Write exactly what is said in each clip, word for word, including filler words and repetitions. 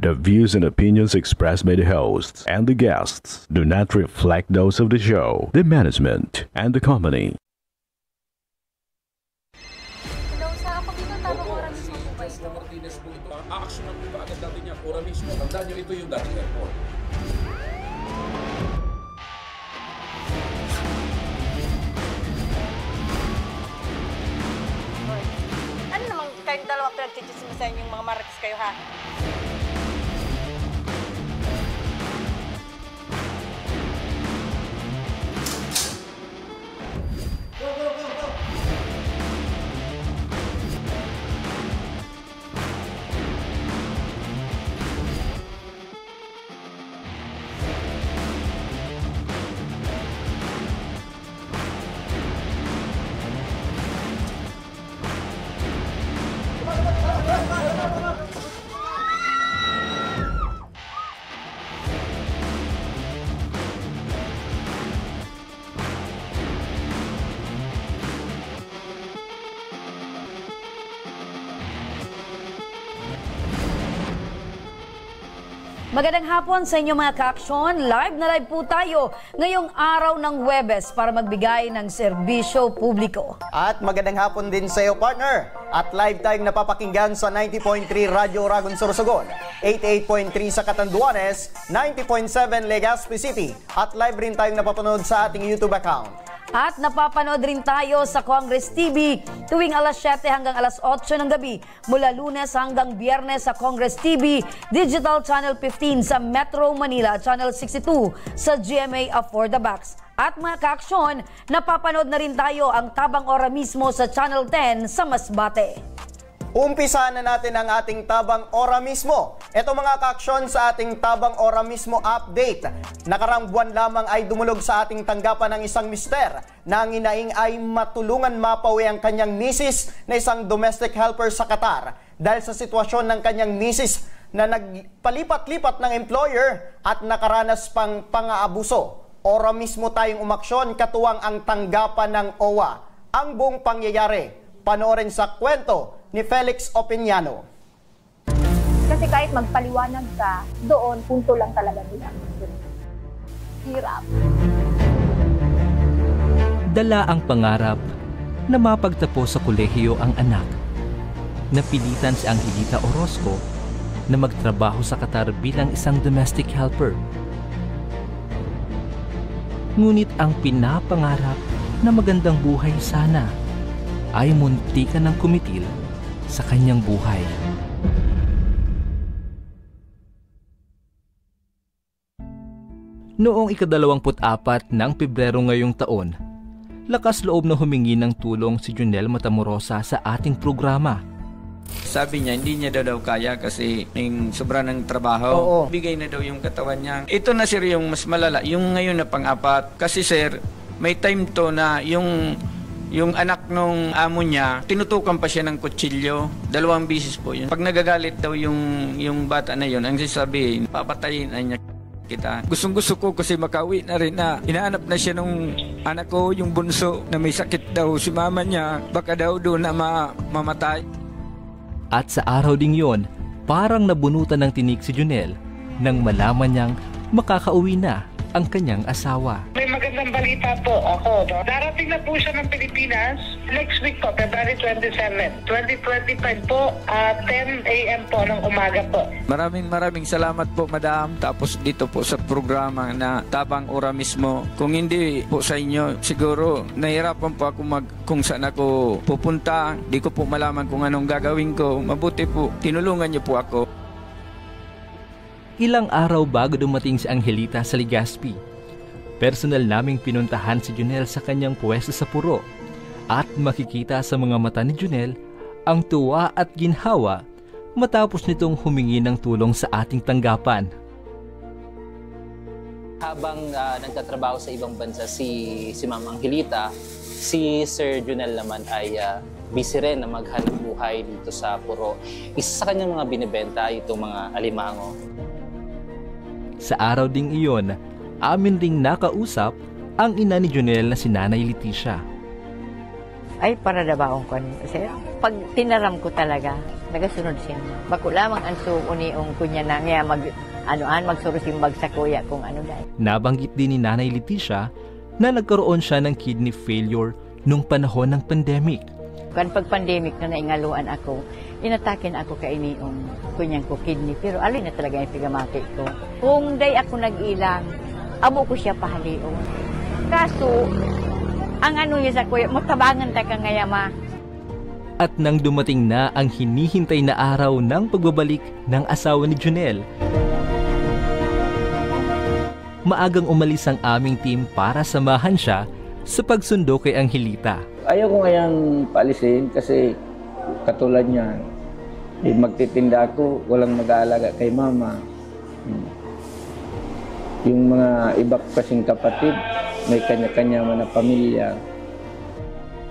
The views and opinions expressed by the hosts and the guests do not reflect those of the show, the management, and the company. Hello, sa Cubicon, tamang oras mismo po ba ito? Martinez po ito. Aaksyonan po ba agad natin yan? Oras mismo. Tandaan nyo, ito yung dating airport. Ano namang kayong dalawa pinagchichismisan yung mga marites kayo, ha? Magandang hapon sa inyo, mga kaaksyon. Live na live po tayo ngayong araw ng Huwebes para magbigay ng serbisyo publiko. At magandang hapon din sa iyo, partner. At live tayong napapakinggan sa ninety point three Radyo Oragon Sorsogon, eighty-eight point three sa Catanduanes, ninety point seven Legazpi City, at live rin tayong napapanood sa ating YouTube account. At napapanood rin tayo sa Congress T V tuwing alas siyete hanggang alas otso ng gabi, mula Lunes hanggang Biyernes sa Congress T V Digital Channel fifteen sa Metro Manila, Channel sixty-two sa G M A Afford the Box. At mga kaaksyon, napapanood na rin tayo ang Tabang Ora mismo sa Channel ten sa Masbate. Umpisahan na natin ang ating Tabang Ora mismo. Eto, mga kaaksyon, sa ating Tabang Ora mismo update. Nakaraang buwan lamang ay dumulog sa ating tanggapan ang isang mister na nginaing ay matulungan mapawi ang kanyang misis na isang domestic helper sa Qatar dahil sa sitwasyon ng kanyang misis na nagpalipat-lipat ng employer at nakaranas pang pang-aabuso. Ora mismo tayong umaksyon, katuwang ang tanggapan ng owa. Ang buong pangyayari, panoorin sa kwento ni Felix Opiniano. Kasi kahit magpaliwanag ka, doon, punto lang talaga nila. Hirap. Dala ang pangarap na mapagtapos sa kolehiyo ang anak. Napilitan si Angelita Orozco na magtrabaho sa Qatar bilang isang domestic helper. Ngunit ang pinapangarap na magandang buhay sana ay muntikan ng kumitil sa kanyang buhay. Noong ikadalawamput-apat ng Pebrero ngayong taon, lakas loob na humingi ng tulong si Junel Matamorosa sa ating programa. Sabi niya, hindi niya daw daw kaya kasi may sobra ng trabaho. Oo. Bigay na daw yung katawan niya. Ito na, sir, yung mas malala, yung ngayon na pang-apat. Kasi, sir, may time to na yung yung anak nung amo niya, tinutukan pa siya ng kutsilyo. Dalawang bisis po yun. Pag nagagalit daw yung, yung bata na yun, ang sasabihin, papatayin na niya kita. Gustong gusto ko kasi makauwi na rin na hinahanap na siya nung anak ko, yung bunso, na may sakit daw si mama niya. Baka daw doon na ma- mamatay. At sa araw ding yon, parang nabunutan ng tinig si Junel nang malaman niyang makakauwi na ang kanyang asawa. May magandang balita po ako. No? Darating na po siya ng Pilipinas next week po, February twenty-seven, twenty twenty-five po, uh, ten a.m. po ng umaga po. Maraming maraming salamat po, madam. Tapos dito po sa programa na Tabang Ora mismo. Kung hindi po sa inyo, siguro nahirapan po ako mag kung saan ako pupunta, di ko po malaman kung anong gagawin ko. Mabuti po, tinulungan niyo po ako. Ilang araw bago dumating si Angelita sa Legazpi, personal naming pinuntahan si Junel sa kanyang pwesto sa puro at makikita sa mga mata ni Junel ang tuwa at ginhawa matapos nitong humingi ng tulong sa ating tanggapan. Habang uh, nagtatrabaho sa ibang bansa si, si Ma'am Angelita, si Sir Junel naman ay uh, busy rin na maghanap buhay dito sa Puro. Isa sa kanyang mga binibenta itong mga alimango. Sa araw ding iyon, amin ding nakausap ang ina ni Junel na si Nanay Leticia. Ay, paradabaon ko niyo, sir. Pag tinaram ko talaga, Nagasunod siya. Bako lamang ang sugo ni ung kunya na nga mag, ano an, magsurusimbag sa kuya kung ano na. Nabanggit din ni Nanay Leticia na nagkaroon siya ng kidney failure nung panahon ng pandemic. Kan pag-pandemic na naingaluan ako, inatake na ako kaini ung kunyang ko kidney, pero alin na talaga yung pigamaki ko. Kung day ako nag-ilang, abo ko siya pahalion. Kaso, ang ano niya sa kuya, matabangan ta ka ngaya ma. At nang dumating na ang hinihintay na araw ng pagbabalik ng asawa ni Junel, maagang umalis ang aming team para samahan siya sa pagsundo kay Angelita. Ayaw ko ngayang paalisin kasi katulad niyan, eh, magtitinda ako, walang mag-aalaga kay mama. Hmm. Yung mga iba ko kasing kapatid, may kanya-kanya man na pamilya.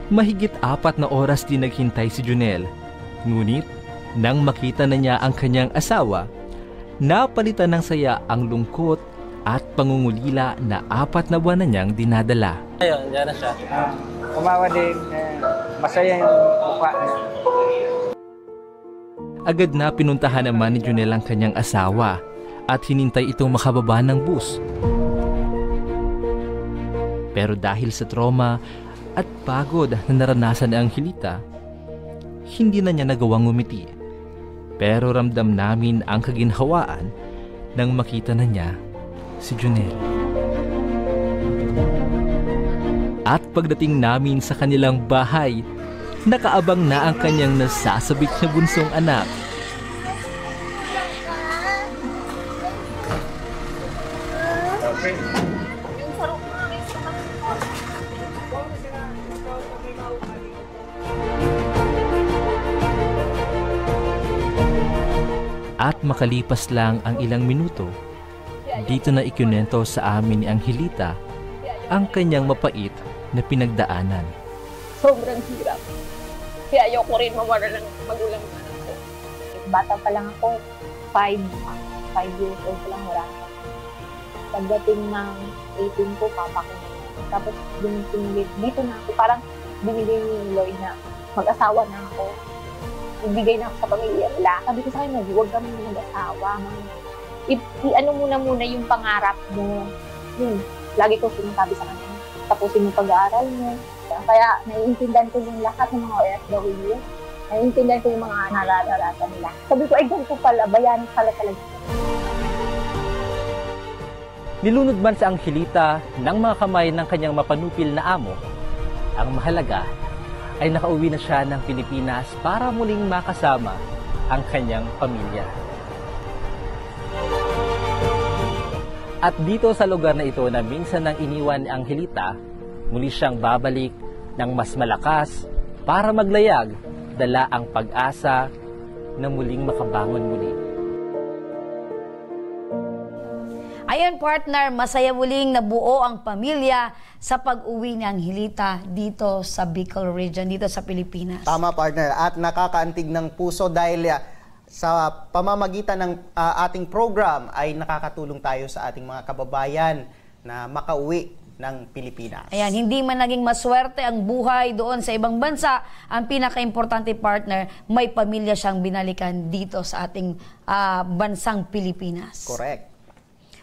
Mahigit apat na oras din naghintay si Junel. Ngunit, nang makita na niya ang kanyang asawa, napalitan ng saya ang lungkot at pangungulila na apat na buwan na niyang dinadala. Ayun, diyan na siya. Ah, kumawa din, eh, masaya yung mukha niya. Agad na pinuntahan naman ni Junel ang kanyang asawa at hinintay itong makababa ng bus. Pero dahil sa trauma at pagod na naranasan ni Angelita, hindi na niya nagawang ngumiti. Pero ramdam namin ang kaginhawaan nang makita na niya si Junel. At pagdating namin sa kanilang bahay, nakaabang na ang kanyang nasasabik na bunsong anak. At makalipas lang ang ilang minuto, dito na ikinwento sa amin ni Angelita ang kanyang mapait na pinagdaanan. Sobrang hirap. Kaya ayoko rin mawala ng magulang ko. Bata pa lang ako, five, five years old pa lang, wala na. Pagdating ng eighteen ko, papa ko na. Tapos, dun, dun, dito na ako, parang binigay ni Lord na mag-asawa na ako. Ibigay na ako sa pamilya nila. Sabi ko sa kanya, "Huwag kami mag-asawa. Mag-, i-, i-ano mo na muna yung pangarap mo." Yun, lagi ko sinasabi sa kanya, "Tapusin mo pag-aaral mo." Kaya naiintindihan ko yung lahat ng mga O F W. Naiintindihan ko yung mga naradaratan nila. Sabi ko, "Ay, ganito pala, bayani pala talaga." Nilunod man si Angelita ng mga kamay ng kanyang mapanupil na amo, ang mahalaga ay nakauwi na siya ng Pilipinas para muling makasama ang kanyang pamilya. At dito sa lugar na ito na minsan nang iniwan ni Angelita, muli siyang babalik ng mas malakas para maglayag, dala ang pag-asa na muling makabangon muli. Ayan, partner, masaya muling nabuo ang pamilya sa pag-uwi ni Angelita dito sa Bicol Region, dito sa Pilipinas. Tama, partner. At nakakaantig ng puso dahil, ah, sa pamamagitan ng, ah, ating program ay nakakatulong tayo sa ating mga kababayan na makauwi ng Pilipinas. Ayan, hindi man naging maswerte ang buhay doon sa ibang bansa, ang pinakaimportante, partner, may pamilya siyang binalikan dito sa ating, ah, bansang Pilipinas. Correct.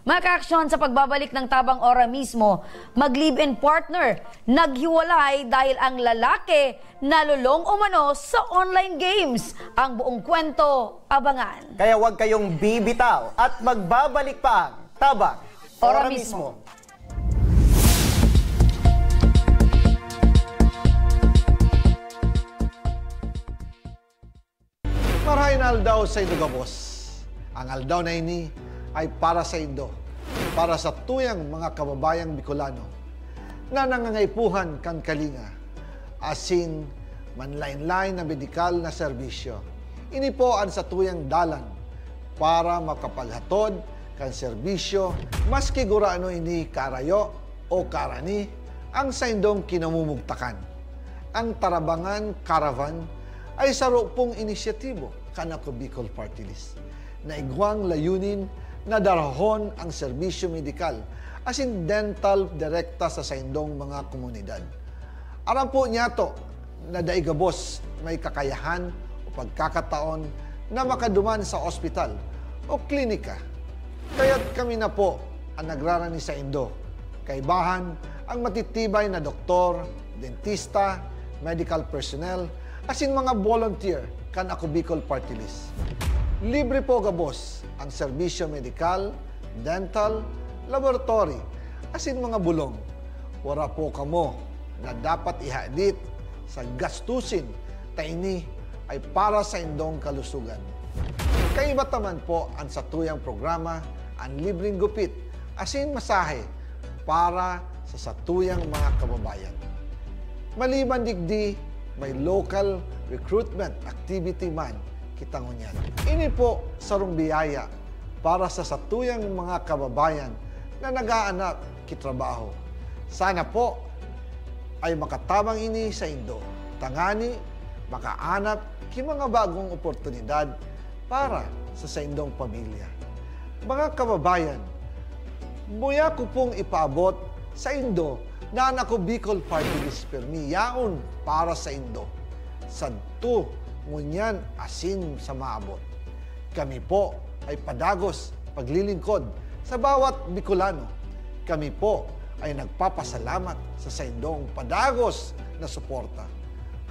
Mga kaaksyon, sa pagbabalik ng Tabang Ora Mismo, mag-live-in partner, naghiwalay dahil ang lalaki nalolong umano sa online games. Ang buong kwento, abangan. Kaya huwag kayong bibitaw at magbabalik pa ang Tabang Ora Ora Mismo. Mismo. Marahay na aldaw saindo gabos. Ang aldaw na ini ay para saindo, para sa tuyang mga kababayang Bicolano na nangangaipuhan kan kalinga, asin manlaen-laen na medikal na serbisyo. Ini po an satuyang dalan para makapaghatod kan serbisyo, maski gurano ini karayo o karani ang saindong kinamumugtakan. Ang Tarabangan Caravan ay saro pong inisyatibo kan Ako Bicol Party List na igwang layunin na darahon ang serbisyo medikal asin dental direkta sa saindong mga komunidad. Aram po niyato na dai gabos may kakayahan o pagkakataon na makaduman sa ospital o klinika. Kaya't kami na po an nagrarani saindo. Kaibahan an matitibay na doktor, dentista, medical personnel, asin mga volunteer kan Ako Bicol Party List. Libre po gabos an serbisyo medikal, dental, laboratory, asin mga bulong. Wara po kamo na dapat ihadit sa gastusin ta ini ay para saindong kalusugan. Kaiba ta man po an satuyang programa, an libreng gupit asin masahe para sa satuyang mga kababayan. Maliban digdi, may local recruitment activity man kita ngunyan. Ini po sarong biyaya para sa satuyang mga kababayan na nag-aanap ki trabaho. Sana po ay makatabang ini saindo, tangani makaanap ki mga bagong oportunidad para sa saindong pamilya. Mga kababayan, muya ko pong ipaabot saindo na an Ako Bicol Party List pirmi yaon para saindo, sadto, ngunyan asin sa maabot. Kami po ay padagos paglilingkod sa bawat Bicolano. Kami po ay nagpapasalamat sa saindong padagos na suporta.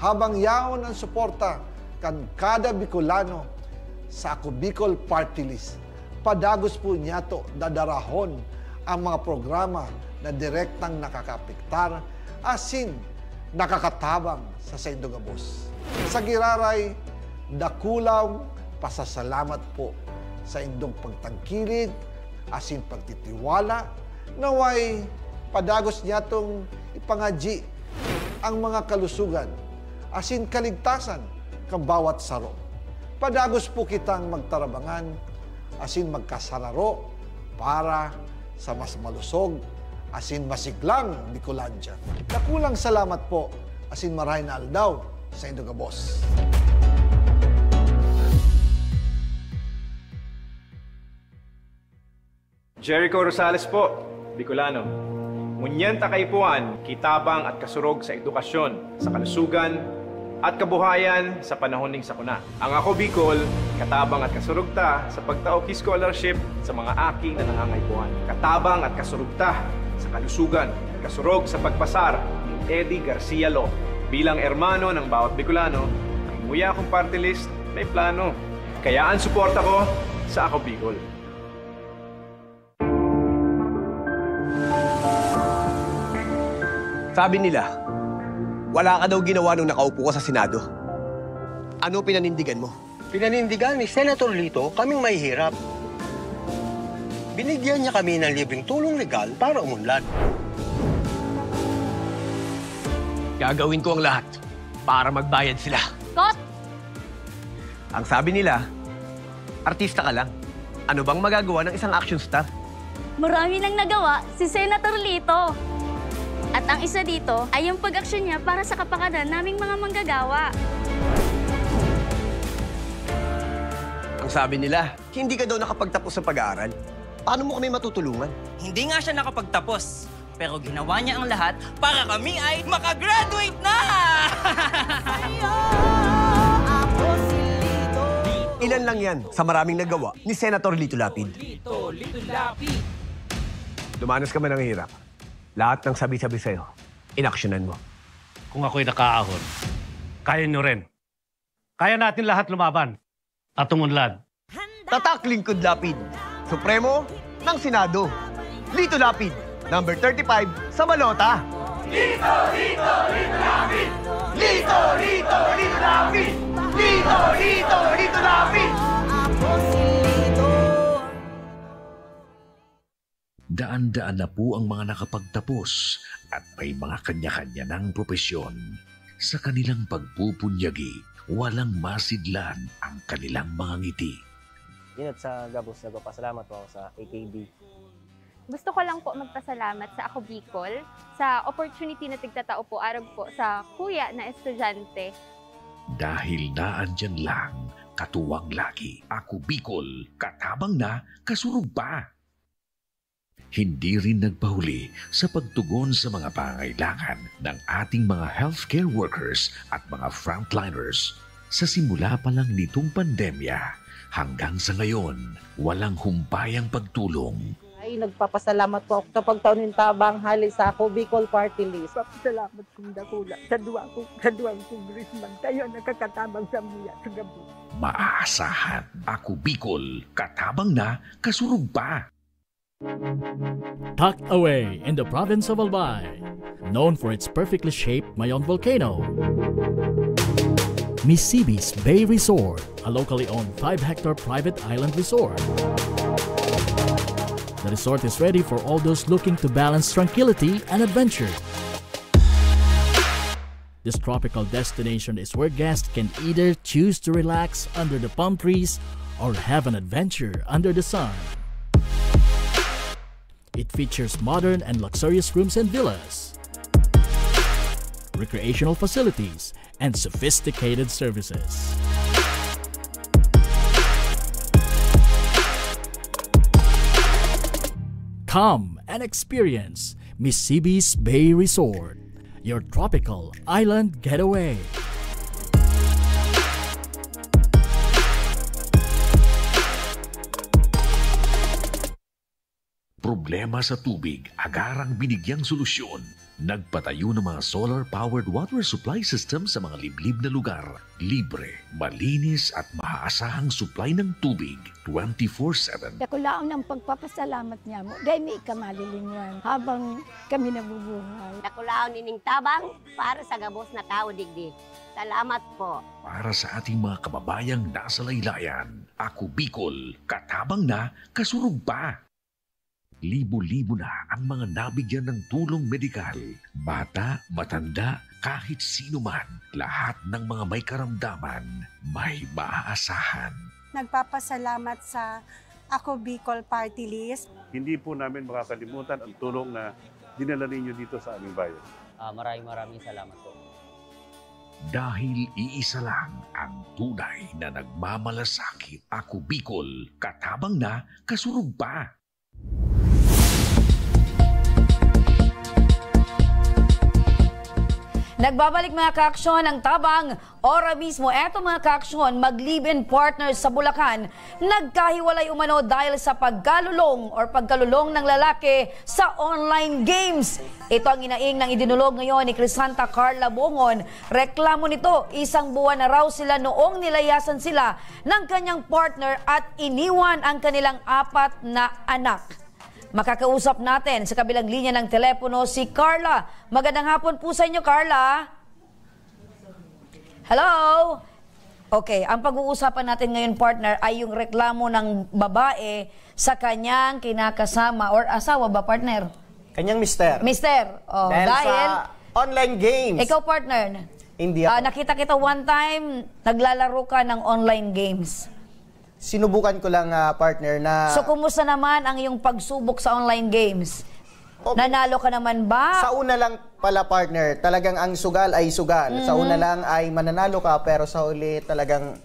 Habang yaon an suporta kan kada Bicolano sa Ako Bicol Party List, padagos po niyato dadarahon ang mga programa na direktang nakakapektar asin nakakatabang sa saindo gabos. Sa giraray, dakulang pasasalamat po sa indong pagtangkilik asin pagtitiwala. Naway padagos niyatong ipangadyi ang mga kalusugan asin kaligtasan kan bawat saro. Padagos po kitang magtarabangan asin magkasararo para sa mas malusog asin masiglang Bicolandia. Dakulang salamat po asin marahay na aldaw saindo gabos. Jericho Rosales po, Bicolano. Ngunyan ta kaipuhan, kitabang at kasurog sa edukasyon, sa kalusugan, at kabuhayan sa panahon ning sakuna. Ang Ako Bicol, katabang at kasurog ta sa pagtao ki scholarship sa mga aki na nangangaipuhan. Katabang at kasurog ta sa kalusugan, kasurog sa pagpasar ni Eddie Garcia Law. Bilang hermano ng bawat Bicolano, ang muya kong party list may plano. Kaya ang suporta ko sa Ako Bicol. Sabi nila, wala ka daw ginawa nung nakaupo ka sa Senado. Ano pinanindigan mo? Pinanindigan ni Senator Lito kaming mahihirap. Binigyan niya kami ng libreng tulong legal para umunlad. Gagawin ko ang lahat para magbayad sila. Kot! Ang sabi nila, artista ka lang. Ano bang magagawa ng isang action star? Marami nang nagawa si Senator Lito. At ang isa dito ay yung pag-aksyon niya para sa kapakanan naming mga manggagawa. Ang sabi nila, hindi ka daw nakapagtapos sa pag-aaral. Paano mo kami matutulungan? Hindi nga siya nakapagtapos, pero ginawa niya ang lahat para kami ay makagraduate na! Ilan lang yan sa maraming nagawa ni Senator Lito Lapid. Dumanas ka man ng hirap. Lahat ng sabi-sabi sa'yo, inaksyonan mo. Kung ako'y nakaahon, kaya nyo rin. Kaya natin lahat lumaban at umunlad. Tatak Lingkod Lapid, Supremo ng Senado. Lito Lapid, number thirty-five sa balota. Lito, Lito, Lito Lapid! Lito, Lito, Lito Lapid! Lito, Lito, Lito Lapid! Daan-daan na po ang mga nakapagtapos at may mga kanya-kanya ng propesyon. Sa kanilang pagpupunyagi, walang masidlan ang kanilang mga ngiti. Inot sa gabos, nagpapasalamat po ako sa A K B. Gusto ko lang po magpasalamat sa Ako Bicol sa opportunity na tigtatao po arog po sa kuya na estudyante. Dahil naandyan lang, katuwang lagi. Ako Bicol, katabang na, kasurog pa. Hindi rin nagpahuli sa pagtugon sa mga pangangailangan ng ating mga healthcare workers at mga frontliners. Sa simula pa lang nitong pandemya, hanggang sa ngayon, walang humpay ang pagtulong. Ay, nagpapasalamat po ako sa pagtao nin tabang hali sa Ako Bicol Party List. Papasalamat kong dakula sa duwa kong, sa duwang congressman. Kayo nakakatabang sa mga sa gabi. Maaasahan, Ako Bicol, katabang na, kasurog pa. Tucked away in the province of Albay, known for its perfectly shaped Mayon volcano, Misibis Bay Resort, a locally owned five-hectare private island resort. The resort is ready for all those looking to balance tranquility and adventure. This tropical destination is where guests can either choose to relax under the palm trees or have an adventure under the sun. It features modern and luxurious rooms and villas, recreational facilities, and sophisticated services. Come and experience Misibis Bay Resort, your tropical island getaway. Problema sa tubig, agarang binigyang solusyon. Nagpatayo ng mga solar-powered water supply system sa mga liblib na lugar. Libre, malinis at maaasahang supply ng tubig twenty-four seven. Dakulaon ang pagpapasalamat niya mo, dahil may ika malilingwan habang kami nabubuhay. Dakulaon nining tabang para sa gabos na tao digdi. Salamat po. Para sa ating mga kababayang nasa laylayan, Ako Bicol, katabang na, kasurog pa. Libo-libo na ang mga nabigyan ng tulong medikal. Bata, matanda, kahit sino man, lahat ng mga may karamdaman, may maaasahan. Nagpapasalamat sa Ako Bicol Party List. Hindi po namin makakalimutan ang tulong na dinala ninyo dito sa aming bayan. Ah, maraming maraming salamat po. Dahil iisa lang ang tunay na nagmamalasakit. Ako Bicol, katabang na, kasurog pa. Nagbabalik, mga kaaksyon, ang tabang. Ora mismo, eto, mga kaaksyon, mag-live-in partner sa Bulacan, nagkahiwalay umano dahil sa pagkalulong or pagkalulong ng lalaki sa online games. Ito ang inaing ng idinulog ngayon ni Crisanta Carla Bongon. Reklamo nito, isang buwan na raw sila noong nilayasan sila ng kanyang partner at iniwan ang kanilang apat na anak. Makakausap natin sa kabilang linya ng telepono si Carla. Magandang hapon po sa inyo, Carla. Hello? Okay, ang pag-uusapan natin ngayon, partner, ay yung reklamo ng babae sa kanyang kinakasama or asawa ba, partner? Kanyang mister. Mister, oh, dahil, dahil sa online games. Ikaw, partner, hindi ako. Ah, nakita kita one time, naglalaro ka ng online games. Sinubukan ko lang, ah, partner, na So, kumusta naman ang iyong pagsubok sa online games? Okay. Nanalo ka naman ba? Sa una lang pala, partner, talagang ang sugal ay sugal. Sa una lang ay mananalo ka, pero sa huli talagang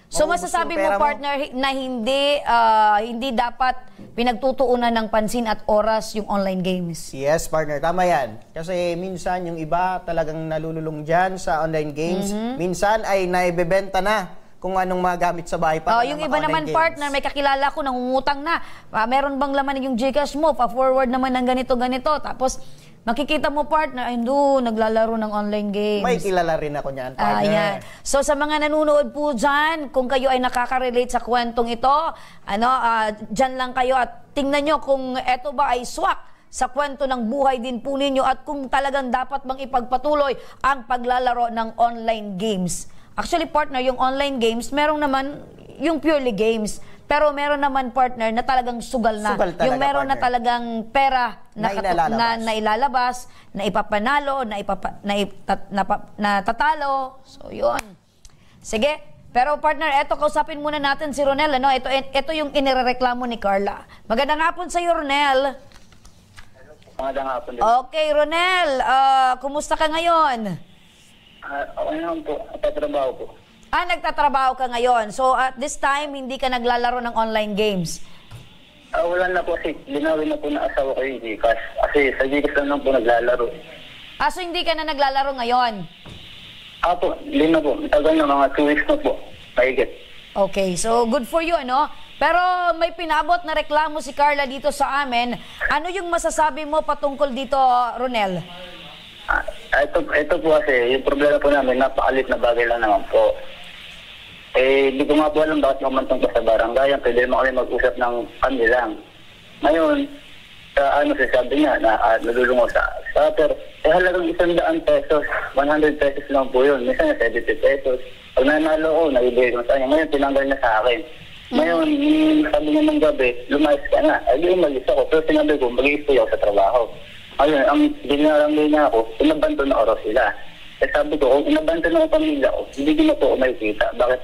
So, mauubos masasabi yung mo, pera mo. Partner, hi- na hindi, ah, hindi dapat pinagtutuunan ng pansin at oras yung online games? Yes, partner. Tama yan. Kasi minsan yung iba talagang nalululong dyan sa online games. Minsan ay naibebenta na kung anong mga gamit sa bahay para Oh, na yung iba maka-online naman, games. Partner, may kakilala ko, nangungutang na. Ah, meron bang laman yung GCash mo? Pa-forward naman ng ganito, ganito. Tapos, makikita mo, partner, ay, hindi, naglalaro ng online games. May kilala rin ako niyan, Ah, partner. Yan. So, sa mga nanonood po dyan, kung kayo ay nakaka-relate sa kwentong ito, ano, ah, dyan lang kayo at tingnan nyo kung eto ba ay swak sa kwento ng buhay din po ninyo at kung talagang dapat bang ipagpatuloy ang paglalaro ng online games. Actually, partner, yung online games, meron naman yung purely games. Pero meron naman, partner, na talagang sugal na. Sugal talaga, yung meron na partner. Talagang pera na, Na katu- ilalabas. Na, na ilalabas, na ipapanalo, na, ipapa- na, ita- na pa- natatalo. So, yun. Sige. Pero, partner, eto, kausapin muna natin si Ronel. Ano? Ito, ito yung inirereklamo ni Carla. Magandang hapon sa iyo, Ronel. Magandang hapon din. Okay, Ronel, ah, kumusta ka ngayon? Ah, okay naman po. Nagtatrabaho po. Ah, nagtatrabaho ka ngayon. So, at this time, hindi ka naglalaro ng online games? Ah, wala na po kasi binawi na po ng asawa ko yung GCash. Kasi sa GCash lang naman po naglalaro. Ah, so hindi ka na naglalaro ngayon? Apo, hindi na po. Matagal na, mga two weeks na po. Mahigit. Okay, so good for you, ano? Pero may pinaabot na reklamo si Carla dito sa amin. Ano yung masasabi mo patungkol dito, Ronel? Ah, ito, ito po kasi, yung problema po namin, napakalit na bagay lang naman po. Eh, di ko nga po alam bakit umantong pa sa barangay. Ang pwede naman kami mag-usap ng kami lang. Ngayon, sa ano, sinasabi niya na, ah, nalulungaw sa, sa, pero, eh, halagang isang daan pesos, one hundred pesos lang po yun. Minsan nga seventy pesos. Pag nanalo ko, nabibigay ko sa kanya. Ngayon, tinanggal niya sa akin. Ngayon, yung sabi niya ng gabi, "Lumayas ka na." Eh, di umalis ako. Pero sinabi ko, "Mag-i-stay ako sa trabaho." Ngayon, ang dinarangay niya ako, inabandon ako raw sila. Eh, sabi ko, "Kung inabandon ako pamilya ko, hindi din ako makikita. Bakit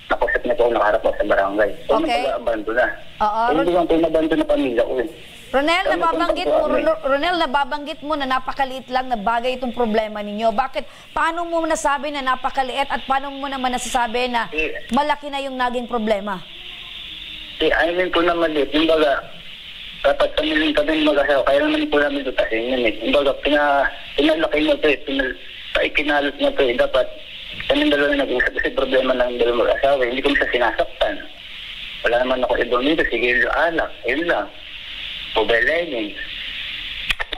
nakausap niya po ako, nakaharap ako sa barangay?" So, ano Okay. pag-aabandon na? Oo, Eh, hindi Ron- lang po inabandon na pamilya ko eh. Ronel, Kami nababanggit pong mo, pagkuha, Ron-, Ronel, nababanggit mo na napakaliit lang na bagay itong problema ninyo. Bakit? Paano mo nasabi na napakaliit at paano mo naman nasasabi na Eh, malaki na yung naging problema? Eh, I mean po na maliit. Kumbaga, dapat kami rin kami mag-asawa. Kaya naman po namin lutasin yun eh. Kumbaga, pina-, pinalaki mo to eh. Pinal-, paikinalot mo to eh. Dapat kami dalawa na nag-uusap kasi problema ng dalawa mag-asawa eh. Hindi ko siya sinasaktan. Wala naman ako ibang dito. Sige, alak. Yun lang. Mobile Legends.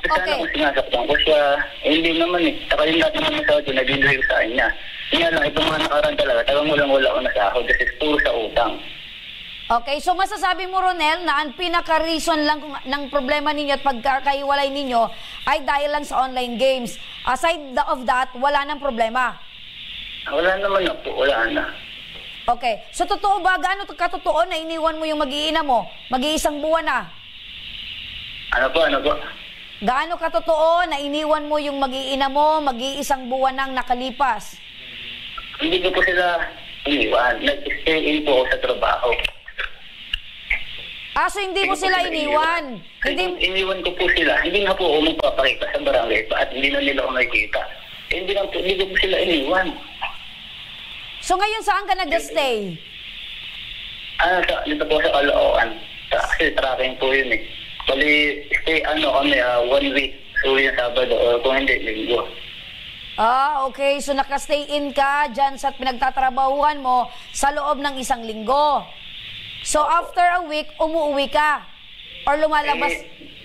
Sana Okay. kung sinasaktan ko siya, eh, hindi naman eh. Saka yung lahat naman ng sahod ko, nabibigay ko sa kanya. Yun nga lang, itong mga nakaraan talaga, talagang walang-wala ako nasahod kasi puro sa utang. Okay, so masasabi mo, Ronel, na ang pinaka-reason lang kung, ng problema ninyo at pagkakahiwalay ninyo ay dahil lang sa online games. Aside the, of that, wala nang problema? Wala naman na po, wala na. Okay. So, totoo ba, gaano to katotoo na iniwan mo yung mag-iina mo? Mag-iisang buwan na. Ano po, ano po? Gaano katotoo na iniwan mo yung mag-iina mo, mag-iisang buwan nang nakalipas? Hindi ko po sila iniwan. Nag-stay in po ako sa trabaho. Ah, so hindi mo Hindi ko sila sila iniwan? iniwan. Hindi Iniwan ko po sila. Hindi nga po ako magpapakita sa barangay pa at hindi na nila ako nakikita. Eh, hindi lang po, hindi ko po sila iniwan. So ngayon, saan ka nag-stay? Ah, sa, dito po sa Caloocan. Sa, kasi tracking po yun eh. Bali, stay, ano kami, ah, one week. So, yung Sabado, or kung hindi, Linggo. Ah, okay. So, naka-stay in ka dyan sa pinagtatrabahuhan mo sa loob ng isang linggo. So, after a week, umuwi ka? Or lumalabas? Eh,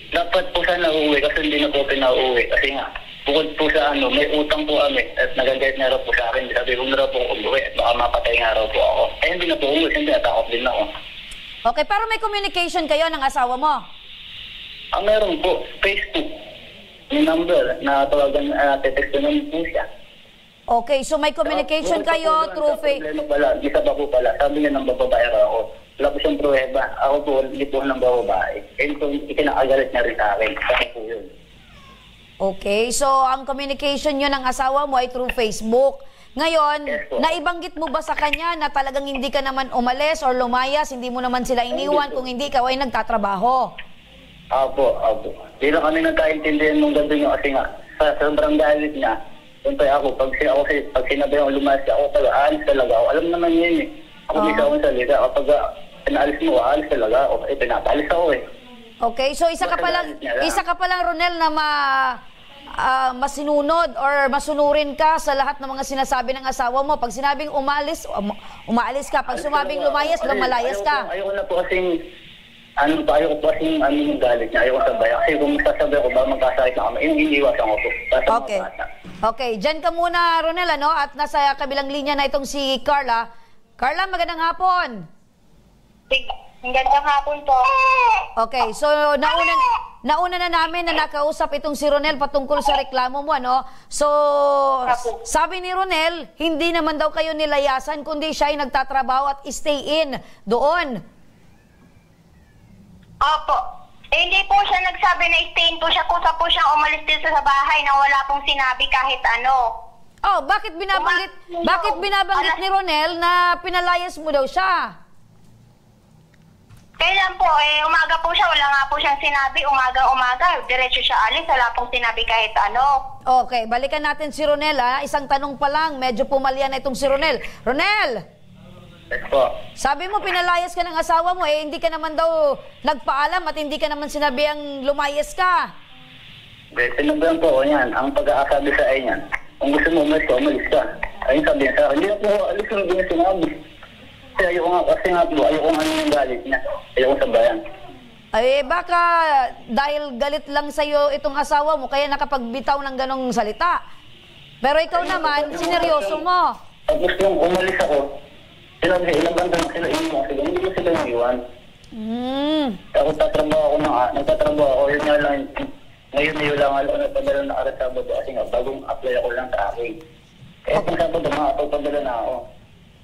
dapat po sana uuwi kasi hindi na po pinauwi. Kasi nga, bukod po sa ano, may utang po kami at nagagalit na raw po sa akin. Sabi ko na raw po umuwi at baka mapatay nga raw po ako. Eh, hindi na po umuwi kasi natakot din ako. Okay, pero may communication kayo ng asawa mo? Ah, meron po. Facebook. May number na tawagan, ah, tetext naman po siya. Okay, so may communication Saka, kayo bukod pa through po fa- doon, sa problema pala, isa pa po pala, sabi niya ng bababae raw ako. Wala po siyang pruweba. Ako po, hindi po ng bababae. Yun po, ikinakagalit niya rin sa akin. Kasi po yun. Okay, so ang communication niyo ng asawa mo ay through Facebook. Ngayon, Yes po. naibanggit mo ba sa kanya na talagang hindi ka naman umalis or lumayas, hindi mo naman sila iniwan, Hindi po. kung hindi ikaw ay nagtatrabaho? Opo, opo. Di lang kami nagkaintindihan nung gabi niyo kasi nga, sa sobrang galit niya, siyempre ako, pag si-, ako si-, pag sinabi akong lumayas ako, talaga, aalis talaga ako. Alam naman niya yun eh. Ako Oo. mismo akong salita, kapag, ah, pinaalis mo, aalis talaga ako. Eh, pinapaalis ako eh. Okay, so isa ka Basta palang, galit niya lang. isa ka palang, Ronel, na ma-, ah, masinunod or masunurin ka sa lahat ng mga sinasabi ng asawa mo. Pag sinabing umalis, um-, umaalis ka. Pag Alis sumabing talaga ako. lumayas, Kasi lumalayas ayaw ka. ko, ayaw ko na po kasing, ano, ayaw ko po kasing, ano, yung galit niya. Ayaw ko sabay. Kasi kung sasabay ako, baka magkasakit na kami. Yung iniiwasan ko po. Basta mga Okay. bata. Okay, dyan ka muna, Ronel, ano? At nasa kabilang linya na itong si Carla. Carla, magandang hapon. Sig-, magandang hapon po. Okay, so nauna, nauna na namin na nakausap itong si Ronel patungkol sa reklamo mo, ano? So, Apo. sabi ni Ronel, hindi naman daw kayo nilayasan, kundi siya ay nagtatrabaho at stay in doon. Opo. Eh, hindi po siya nagsabi na stay in po siya. Kusa po siyang umalis dito sa bahay na wala pong sinabi kahit ano. Oh, bakit binabanggit, Uma- bakit binabanggit Alas- ni Ronel na pinalayas mo daw siya? Kailan po, eh, umaga po siya, wala nga po siyang sinabi, umaga-umaga, diretso siya alis, wala pong sinabi kahit ano. Okay, balikan natin si Ronel, ha. Isang tanong pa lang, medyo pumalya na itong si Ronel. Ronel! Yes po. Sabi mo, pinalayas ka ng asawa mo, eh, hindi ka naman daw nagpaalam at hindi ka naman sinabi ang lumayas ka. Hindi, sinabihan po ako niyan. Ang pag-aasabi sa akin niyan, kung gusto mo umalis ka, umalis ka. Ayun sabi niya sa akin, "Hindi na po, alis lang," din sinabi. Kasi ayoko nga, kasi nga po, ayoko nga yung galit niya. Ayoko sabayan. Ay, baka dahil galit lang sa'yo itong asawa mo, kaya nakapagbitaw ng ganong salita. Pero ikaw naman, sineryoso mo. Tapos nung umalis ako, sinabi, "Ilang banda na sila iwan?" Sabi, "Hindi ko sila iniwan." Hmm. Tapos tatrabaho ako ng, ah, nagtatrabaho ako, yun nga lang, ngayon na yun lang, alam ko, napadala na ako sa Sabado kasi nga, bagong apply ako lang sa akin. Kaya kung Sabado, makapagpadala na ako.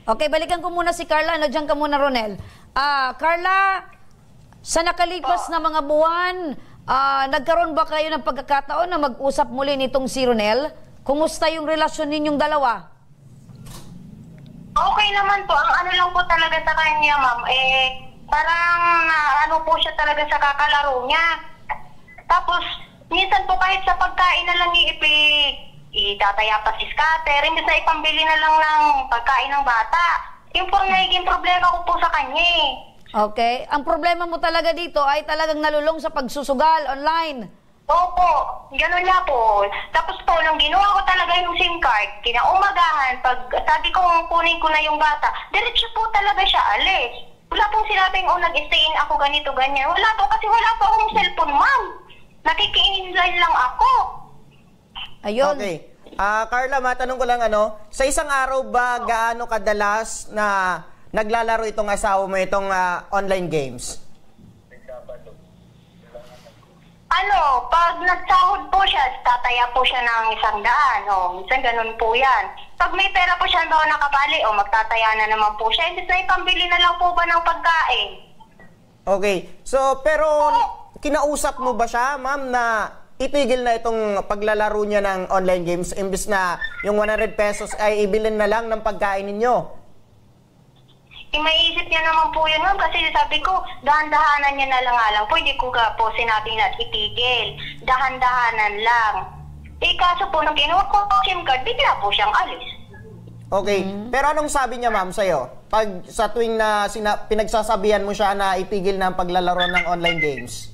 Okay, balikan ko muna si Carla. Ano, diyan ka muna, Ronel. Ah, Carla, sa nakalipas na mga buwan, ah, nagkaroon ba kayo ng pagkakataon na mag-usap muli nitong si Ronel? Kumusta yung relasyon ninyong dalawa? Okay naman po. Ang ano lang po talaga sa kanya, ma'am, eh, parang na ano po siya talaga sa kakalaro niya. Tapos, minsan po kahit sa pagkain na lang ipi-, itataya pa si scatter, imbes na ipambili na lang ng pagkain ng bata. Yung po ang nagiging problema ko po sa kanya eh. Okay. Ang problema mo talaga dito ay talagang nalulong sa pagsusugal online. Opo, ganun nga po. Tapos po, nung ginawa ko talaga yung SIM card, kinaumagahan, pag sabi ko, "Kunin ko na yung bata," diretso po talaga siya alis. Wala pong sinabing, "Oh, nag-stay in ako, ganito, ganyan." Wala po, kasi wala po akong cellphone, ma'am. Nakikiinline lang ako. Ayun. Okay. Ah, Carla, matanong ko lang, ano, sa isang araw ba gaano kadalas na naglalaro itong asawa mo itong, ah, online games? Ano, pag nagsahod po siya, tataya po siya ng isang daan. O, minsan ganun po yan. Pag may pera po siya, halimbawa nakabali, o magtataya na naman po siya. Imbis na ipambili na lang po ba ng pagkain? Okay. So, pero kinausap mo ba siya, ma'am, na itigil na itong paglalaro niya ng online games, imbis na yung one hundred pesos ay ibilin na lang ng pagkain ninyo? Eh, maiisip niya naman po yun, ma'am, kasi sabi ko, dahan-dahanan niya na lang nga lang po, hindi ko ka po sinabi na itigil. Dahan-dahanan lang. Eh, kaso po, nung kinuha ko ang SIM card, bigla po siyang alis. Okay. Mm. Pero anong sabi niya, ma'am, sa'yo? Pag sa tuwing na sina-, pinagsasabihan mo siya na itigil na ang paglalaro ng online games?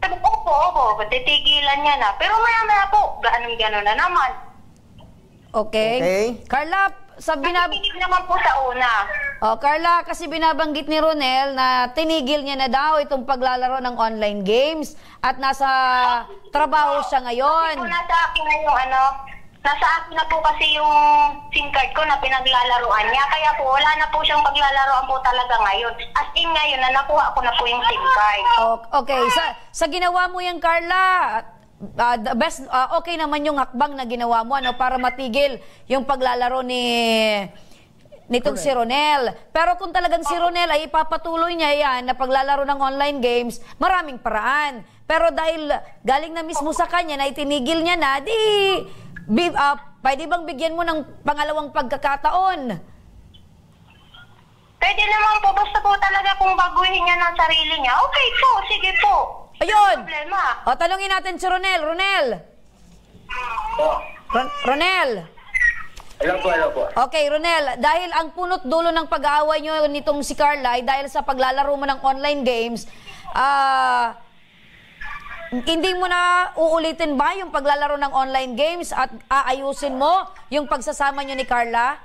Sabi ko, "Opo, opo, titigilan niya na." Pero maya-maya po, ganun-ganun na naman. Okay. Okay. Carla, sa binab- Nakikinig naman po sa una. Oh, Carla, kasi binabanggit ni Ronel na tinigil niya na daw itong paglalaro ng online games at nasa trabaho siya ngayon. Kasi po nasa akin na yung ano, nasa akin na po kasi yung SIM card ko na pinaglalaruan niya. Kaya po, wala na po siyang paglalaroan po talaga ngayon. As in ngayon, na nakuha ko na po yung SIM card. O-, okay. Sa, sa ginawa mo yan, Carla, ah, the best, ah, okay naman yung hakbang na ginawa mo, ano, para matigil yung paglalaro ni, nitong si Ronel. Pero kung talagang si Ronel ay ipapatuloy niya yan na paglalaro ng online games, maraming paraan. Pero dahil galing na mismo sa kanya na itinigil niya na, di, bi-, ah, pwede bang bigyan mo ng pangalawang pagkakataon? Pwede naman po, basta po talaga kung baguhin niya ng sarili niya, okay po, sige po. Ayun. Walang problema. O, tanungin natin si Ronel. Ronel! Po. Ron-, Ronel! Hello po, hello po. Okay, Ronel, dahil ang punot dulo ng pag-aaway niyo nitong si Carla ay dahil sa paglalaro mo ng online games, ah, hindi mo na uulitin ba yung paglalaro ng online games at aayusin mo yung pagsasama niyo ni Carla?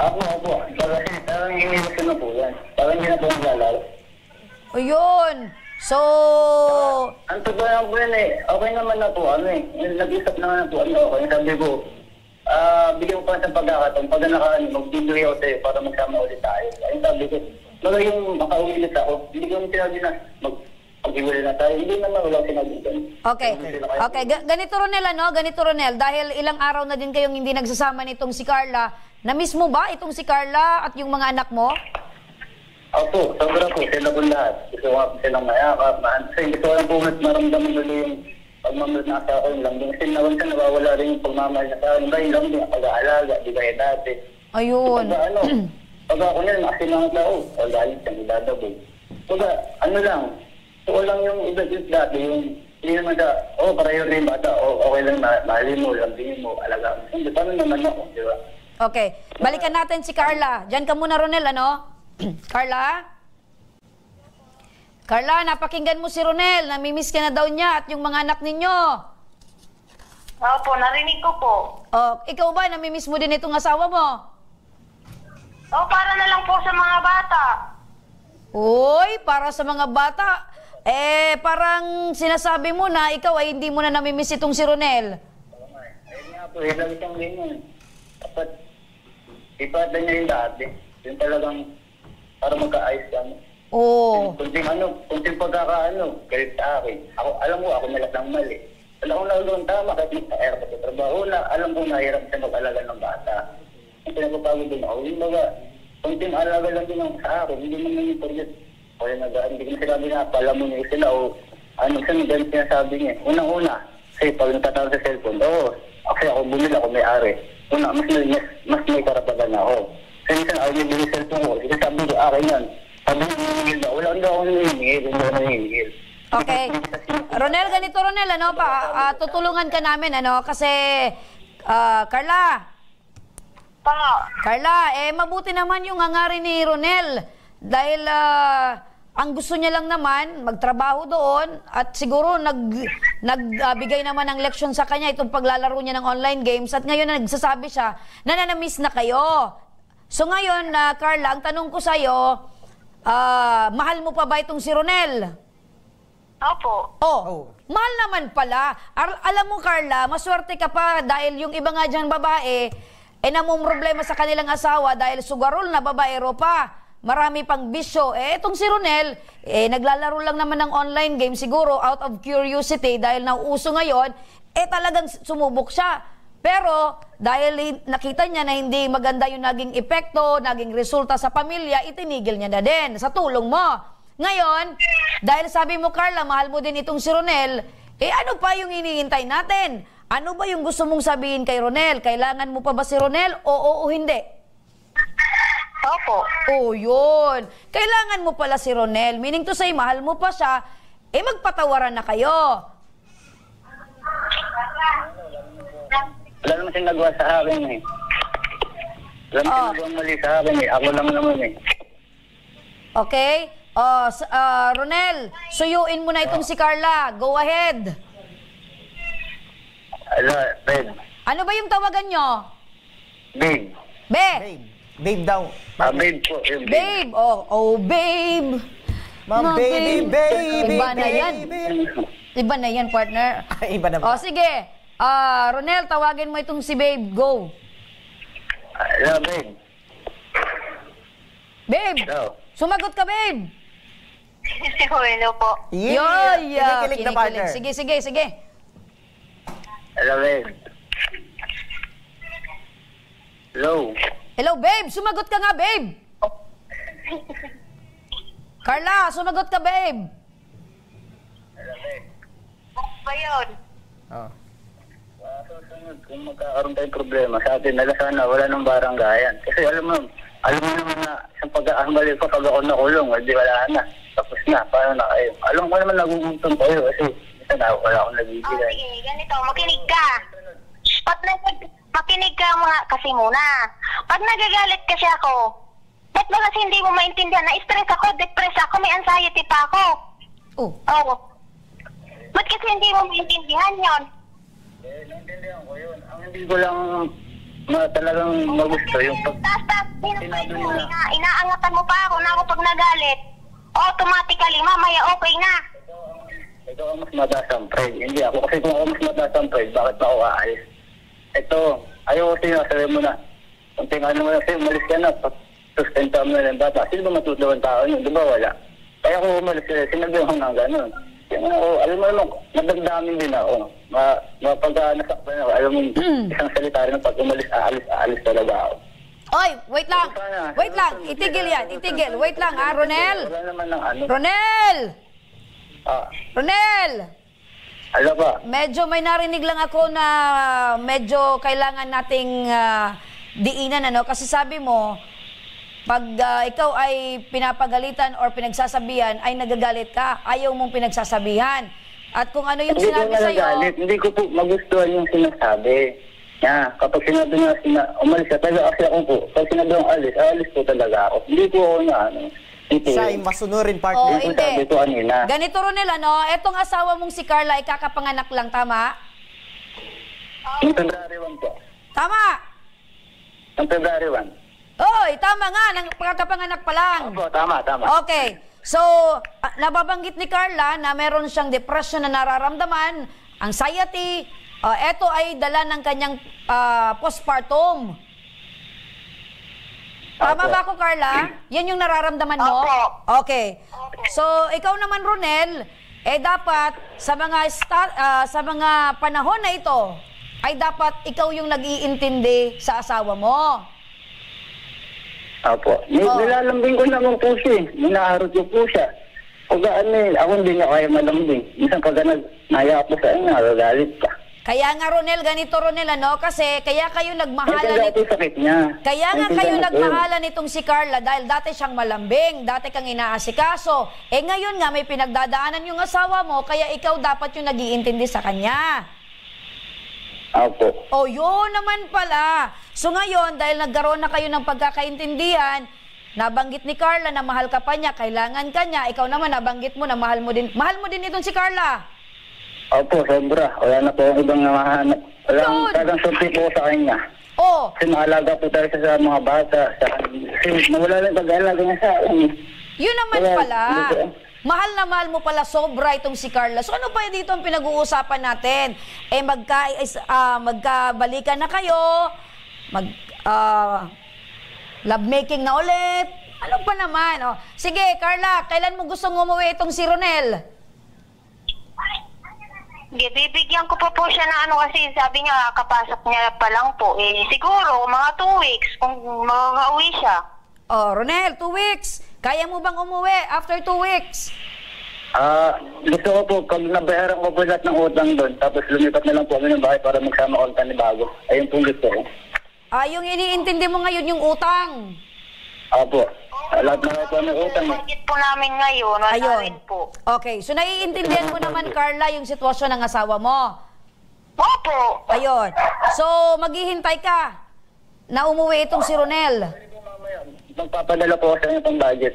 Opo, opo. Parang, parang iniwas ko na po yan. Parang hindi na po naglalaro. Ayun. So, ang totoo lang po yan eh. Okay naman na po kami. Nag-usap naman na po kami. Okay, sabi ko, ah, bigyan ko pa ng pagkakataon. Pag naka-, ano, magbibigay ako sa'yo para magsama ulit tayo. Ayun, sabi ko, pero yung makauwi ulit ako, hindi ko naman sinabi na mag-, maghiwalay na tayo. Hindi naman, wala sinabi ko. Okay. Hindi na kayo. Okay. Ga-, ganito, Ronel, ano? Ganito, Ronel. Dahil ilang araw na din kayong hindi nagsasama nitong si Carla, na-miss mo ba itong si Carla at yung mga anak mo? Opo, sobra po. Sila po lahat. Gusto ko nga po silang mayakap. Ma-, kasi gusto ko lang po mas maramdaman ulit yung pagmamahal na sa akin. Lambing, kasi naman siya, nawawala rin yung pagmamahal niya sa akin. Dahil lambing, pag-aalaga, di kaya dati. Ayun. Pag ano, pag ako niyan, kasi mga tao, pag galit siya, magdadabog. Pag ano lang, gusto ko lang yung iba yung dati, yung hindi naman sa, "Oh, pareho rin yung bata, oh, okay lang na, mahalin mo, lambingin mo, alagaan mo." Hindi, paano naman ako, di ba? Okay. Balikan natin si Carla. Diyan ka muna, Ronel, ano? Carla? Carla, napakinggan mo si Ronel. Namimiss ka na daw niya at yung mga anak ninyo. Opo, narinig ko po. Oh, ikaw ba, namimiss mo din itong asawa mo? Oh, para na lang po sa mga bata. Uy, para sa mga bata. Eh, parang sinasabi mo na ikaw ay hindi mo na namimiss itong si Ronel. Ayun nga po, eh, lagi siyang ganyan. Dapat, ipahadlan niya yung dati. Yung talagang, para magkaayos kami. Oo. Kunting ano, kunting pagkakaano, galit sa akin. Ako, alam ko, ako na lang ang mali. Wala akong nagawang tama, kahit nagpa-air ako sa trabaho na, alam kong nahirap siya mag-alaga ng bata. Ang pinapapagod din ako, yung baga, kunting alaga lang din ang sa akin, hindi naman yung porket, o yung nag-, hindi ko sinabi na, palamunin ko sila, o ano siya, ganun sinasabi niya. Unang-una, kasi pag nagtatawag sa cellphone, oo, kasi ako bumili, ako may-ari. Una, mas may, mas, mas may karapatan ako. Kasi minsan, ayaw niya bili cellphone ko, kasi sabi ko, "Akin yan." Sabi niya, "Naningil na." Wala, hindi ako naningil, hindi ako naningil. Okay. Ronel, ganito, Ronel, ano, pa, ah, tutulungan ka namin, ano, kasi, ah, Carla. Pa. Carla, eh, mabuti naman yung hangarin ni Ronel. Dahil, ah, ang gusto niya lang naman, magtrabaho doon at siguro nag-, nag-, ah, bigay naman ng leksyon sa kanya itong paglalaro niya ng online games at ngayon na nagsasabi siya na nanamiss na kayo. So ngayon, ah, Carla, ang tanong ko sa'yo, ah, mahal mo pa ba itong si Ronel? Opo. Oh, Oh. mahal naman pala. Ar-, alam mo, Carla, maswerte ka pa dahil yung iba nga diyang babae, eh, namomroblema sa kanilang asawa dahil sugarol na babaero pa. Marami pang bisyo. Eh, itong si Ronel, eh, naglalaro lang naman ng online game. Siguro, out of curiosity, dahil nauuso ngayon, eh, talagang s-, sumubok siya. Pero, dahil hin-, nakita niya na hindi maganda yung naging epekto, naging resulta sa pamilya, itinigil niya na din sa tulong mo. Ngayon, dahil sabi mo, Carla, mahal mo din itong si Ronel, eh, ano pa yung hinihintay natin? Ano ba yung gusto mong sabihin kay Ronel? Kailangan mo pa ba si Ronel? Oo o hindi? Opo. Oh, yun. Kailangan mo pala si Ronel. Meaning to say, mahal mo pa siya, eh, magpatawaran na kayo. Wala naman siyang nagawa sa akin eh. Wala naman Oh. siyang nagawang mali sa akin eh. Ako lang naman eh. Okay? Oh, s-, ah, Ronel, suyuin mo na itong si Carla. Go ahead. Ala, babe. Ano ba yung tawagan nyo? Babe. Be! Babe. Babe daw. Ah, babe po. Yung babe. Babe! Oh, oh, babe! My My baby, babe. baby, Iba na yan. baby. Iba na yan, partner. Iba na ba? Oh, sige. Ah, Ronel, tawagin mo itong si babe. Go. Ala, babe. Babe! Hello. Sumagot ka, babe! Hello po. Yeah. Yo, yeah. Kinikilig na, Kinikilig. partner. Sige, sige, sige. Hello, babe. Hello. Hello, babe! Sumagot ka nga, babe! Carla, sumagot ka, babe! Ano ba yun? Oh. Sa susunod, kung magkakaroon tayong problema, sa atin na lang sana, wala nang baranggayan. Kasi alam mo, alam mo naman na isang pag-aambali pa, pag ako nakulong, hindi, wala na. Tapos na, paano na kayo? Alam ko naman, nagugutom kayo kasi minsan na, wala akong Oh, nabibigay. sige, ganito, makinig ka. Pag nag-, makinig ka mga, kasi muna. Pag nagagalit kasi ako, ba't ba kasi hindi mo maintindihan? Na-stress ako, depressed ako, may anxiety pa ako. Oh. Oo. Ba't kasi hindi mo maintindihan yon? Eh, naintindihan ko yun. Ang hindi ko lang ma-, talagang magusto, yung pag Taas-taas din ang sinabi mo mo na. na inaangatan mo pa ako na ako pag nagalit. Automatically, mamaya okay na. Ikaw ang mas mataas ang pride. Hindi ako. Kasi kung ako mas mataas ang pride, bakit pa ako aalis? Ito, ayaw ko sa'yo, sabi mo na. Kunting ano mo lang, "Sir, umalis ka na. Sustentahan mo na yung bata." Sino ba matutuwa ang tao yun? Di ba wala? Kaya ako umalis, eh, sinabi ko nga gano'n. Yung ako, alam mo naman, nadamdamin din ako. Ma-, mapag, ah, nasaktan ako. Alam mo, isang salita rin, pag umalis, aalis, aalis talaga ako. Oy, wait lang. Sana, Wait lang. sana, Itigil yan. sana, Itigil. sana, Wait lang, ah, sana, Ronel. Wala naman ng ano. Ronel! Ah. Ronel! Ano po? Medyo may narinig lang ako na medyo kailangan nating, ah, diinan, ano? Kasi sabi mo, pag, ah, ikaw ay pinapagalitan or pinagsasabihan, ay nagagalit ka. Ayaw mong pinagsasabihan. At kung ano yung Hindi po sinabi sa'yo nagagalit. Hindi ko po magustuhan yung sinasabi niya. Kapag sinabi niya, sina-, "Umalis ka," talaga kasi ako po. Pag sinabi kong alis, aalis po talaga ako. Hindi po ako na ano. Hindi po Siya ay yun. masunurin, partner. Oo, Yung hindi. sabi ko kanina. Ganito, Ronel, ano? Etong asawa mong si Carla, ikakapanganak lang, tama? Yung February one po. Tama! Noong February one. Oy, tama nga, nang pagkapanganak pa lang. Opo, tama, tama. Okay. So, ah, nababanggit ni Carla na meron siyang depression na nararamdaman, anxiety, ah, eto ay dala ng kanyang, ah, postpartum. Tama Opo. ba ako, Carla? Yan yung nararamdaman mo? Opo. Okay. So, ikaw naman, Ronel, eh dapat sa mga sta-, ah, sa mga panahon na ito, ay dapat ikaw yung nag-iintindi sa asawa mo. Opo. Ni-, Oh. nilalambing ko naman po siya eh. Inaarot ko po siya. Pag ano eh, ako hindi niya kaya malambing. Minsan pag ano, naya ako sa inyo, nagagalit pa. Kaya nga, Ronel, ganito, Ronel, ano? Kasi kaya kayo Ay, nagmahalan kaya nit-, po sakit niya. kaya nga Naintindihan kayo ko po yun. nagmahalan nitong si Carla dahil dati siyang malambing, dati kang inaasikaso. Eh ngayon nga, may pinagdadaanan yung asawa mo, kaya ikaw dapat yung nag-iintindi sa kanya. Opo. O, yun naman pala. So ngayon, dahil nagkaroon na kayo ng pagkakaintindihan, nabanggit ni Carla na mahal ka pa niya, kailangan ka niya, ikaw naman nabanggit mo na mahal mo din. Mahal mo din itong si Carla? Opo, sobra. Wala na po akong ibang namahanap. Walang Yun. talagang swerte po sa kanya. Oh. Kasi maalaga po talaga sa mga bata. Sa, kasi nawala lang pag-aalaga niya sa akin. Yun naman Wala, pala. hindi po. Mahal na mahal mo pala sobra itong si Carla. So ano pa dito ang pinag-uusapan natin? Eh magka, is, ah, magkabalikan na kayo, mag ah, lovemaking na ulit. Ano pa naman? Oh, sige, Carla, kailan mo gustong umuwi itong si Ronel? Sige, bibigyan ko pa po siya ng ano kasi sabi niya kakapasok niya pa lang po. Eh, siguro mga two weeks kung makakauwi siya. Oh, Ronel, two weeks. Kaya mo bang umuwi after two weeks? Ah, gusto ko po, pag nabayaran ko po lahat ng utang doon, tapos lumipat na lang po kami ng bahay para magsama ko ang panibago. Ayun pong gusto ko. Ah, yung iniintindi mo ngayon, yung utang. Opo. Lahat na po ng utang eh. Budget po namin ngayon, wala Ayun. rin po. Okay, so naiintindihan mo naman, Carla, yung sitwasyon ng asawa mo? Opo. Ayun. So, maghihintay ka na umuwi itong si Ronel? Magpapadala po ako sa inyo pang budget.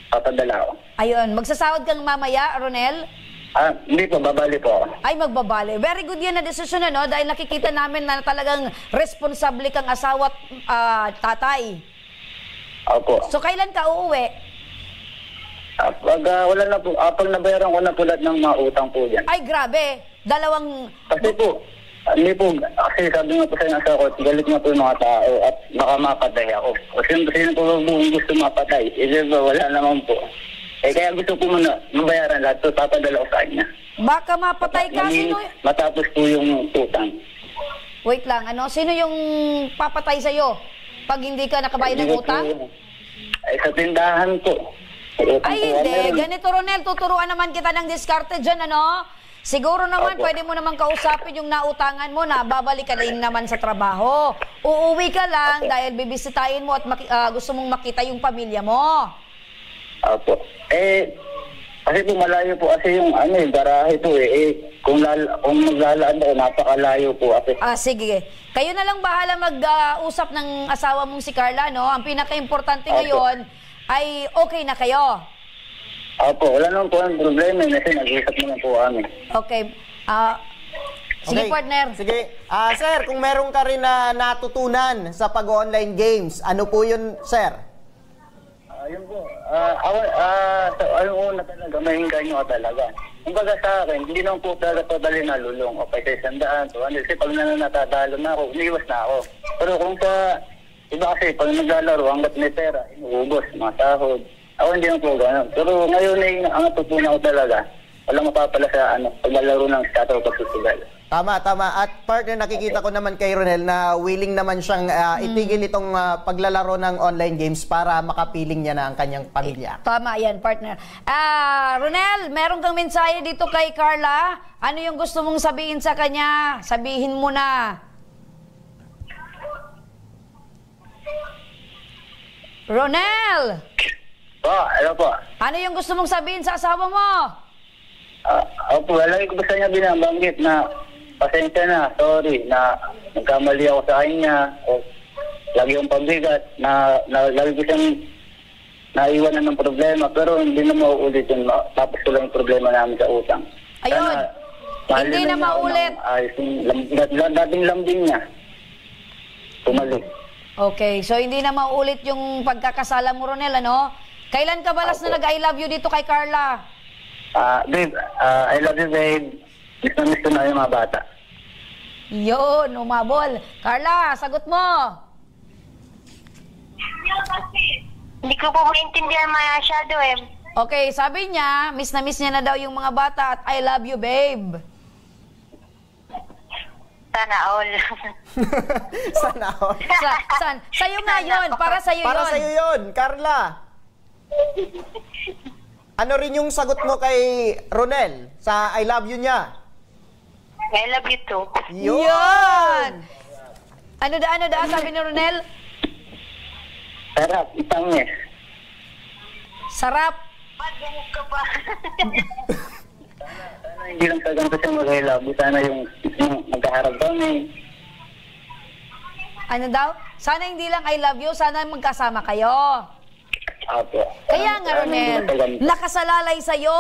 Papadala ako. Ayun. Magsasahod kang mamaya, Ronel? Ah, hindi po, babali po ako. Ay, magbabali. Very good yan na desisyon, ano? Dahil nakikita namin na talagang responsable kang asawa at, ah, tatay. Opo. So, kailan ka uuwi? Ah, pag, ah, wala na po, ah, pag nabayaran ko na po lahat ng mga utang po dyan. Ay, grabe. Dalawang Kasi po, hindi po, kasi sabi nga po sa inyo sa ako, galit nga po yung mga tao at baka mapatay ako. Kasi yung sino po ba buong gusto mapatay? Eh, di ba, wala naman po. Eh, kaya gusto ko muna mabayaran lahat, so papadala ko sa kanya. Baka mapatay ka? Naging Sino? matapos po yung utang. Wait lang, ano? Sino yung papatay sa'yo pag hindi ka nakabayad ng Hindi ko utang? po, eh, sa tindahan po. May utang Ay, po hindi. kami ron. Ganito, Ronel, tuturuan naman kita ng diskarte dyan, ano? Siguro naman, Opo. pwede mo naman kausapin yung nautangan mo na babalik ka din naman sa trabaho. Uuwi ka lang Opo. dahil bibisitahin mo at maki-, ah, gusto mong makita yung pamilya mo. Opo. Eh, kasi po malayo po kasi yung ano eh, garahe po eh. Eh, kung lal-, kung maglalaan ako, napakalayo po kasi. Ah, sige. Kayo na lang bahala mag, ah, usap ng asawa mong si Carla, no? Ang pinaka-importante Opo. ngayon ay okay na kayo. Opo, wala naman po ang problema eh, kasi nag-usap naman po kami. Okay. Ah, sige, Okay. partner. Sige. Ah, sir, kung meron ka rin na natutunan sa pag-online games, ano po yun, sir? Ah, yun po. Ah, awa-, ah, sa, alam mo na talaga, maengganyo ka talaga. Kumbaga sa akin, hindi naman po talaga totally nalulung. O kaysa isang daan, two hundred. Kasi pag na-, natatalo na ako, umiiwas na ako. Pero kung sa iba kasi, pag naglalaro, hanggat may pera, inuubos, mga sahod. Ako hindi naman po ganun. Pero ngayon, eh, ang natutunan ko talaga, walang mapapala sa, ano, paglalaro ng scatter o pagsusugal. Tama, tama. At partner, nakikita ko naman kay Ronel na willing naman siyang, ah, Hmm. itigil itong, ah, paglalaro ng online games para makapiling niya na ang kanyang pamilya. Tama yan, partner. Ah, Ronel, meron kang mensahe dito kay Carla. Ano yung gusto mong sabihin sa kanya? Sabihin mo na. Ronel! Po, hello po. Ano yung gusto mong sabihin sa asawa mo? Ah, opo, lagi ko po sa inyo binabanggit na pasensya na, sorry, na nagkamali ako sa kanya, o lagi yung pabigat, na, na lagi ko siyang naiwanan ng problema, pero hindi na mauulit yun. Ma-, tapos ko lang yung problema namin sa utang. Ayun. Sana, mahalin Hindi na lang niya ako maulit. ng ayos, yung lam-, dat-, dat-, dating lambing niya. Bumalik. Okay, so hindi na mauulit yung pagkakasala mo, Ronel, ano? Kailan ka balas na Opo. nag-I love you dito kay Carla? Ah, babe, ah, I love you, babe. Miss na miss ko na yung mga bata. Yun, umabol. Carla, sagot mo. Hindi ko po maintindihan masyado eh. Okay, sabi niya, miss na miss niya na daw yung mga bata at I love you, babe. Sana all. Sana all. Sa, san, sa'yo nga Sana yun, all. para sa'yo Para yun. sa'yo yun, Carla. Ano rin yung sagot mo kay Ronel sa I love you niya? I love you too. Yun! Yun! Ano da, ano da, sabi ni Ronel? Sarap, isang yes. Sarap. Ba't ganun ka pa? Sana hindi lang talagang kasi mag-I love you. Sana yung, yung magkaharap kami. Ano daw? Sana hindi lang I love you, sana magkasama kayo. Opo. Kaya nga, Sana hindi Ronel, lang talagang nakasalalay sa'yo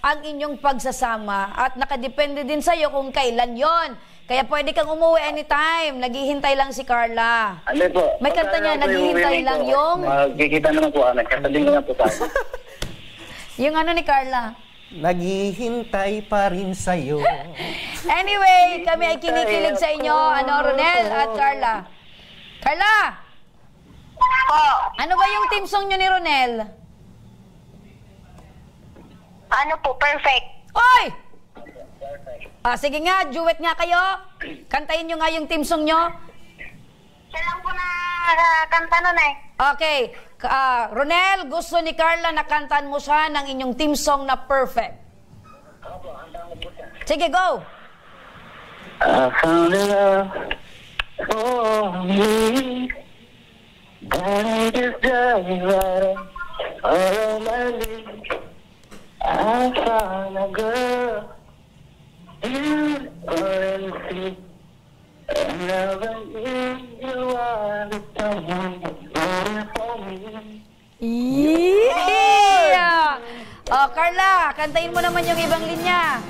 ang inyong pagsasama at nakadepende din sa'yo kung kailan yon. Kaya pwede kang umuwi anytime. Naghihintay lang si Carla. Ano po? May kanta Pagka niya, ako yung "Naghihintay uwi lang ko, yung" magkikita naman po kami. Sasabihin ko na po sa Yung ano ni Carla? Naghihintay pa rin sa'yo. Anyway, kami ay kinikilig sa inyo, ano, Ronel at Carla. Carla! Po. Ano ba yung theme song nyo ni Ronel? Ano po, perfect. Oy! Ah, sige nga, duet nga kayo. Kantahin nyo nga yung theme song nyo. Siya lang po na, ah, kanta nun eh. Okay. Ka- ah, Ronel, gusto ni Carla na kantan mo siya ng inyong theme song na perfect. Sige, go! I found a love for me. That I just dive right in all of my life. I found a girl, beautiful and sweet. And I believe you are the someone that's waiting for me. Yeah! Oh, Carla, kantahin mo naman yung ibang linya.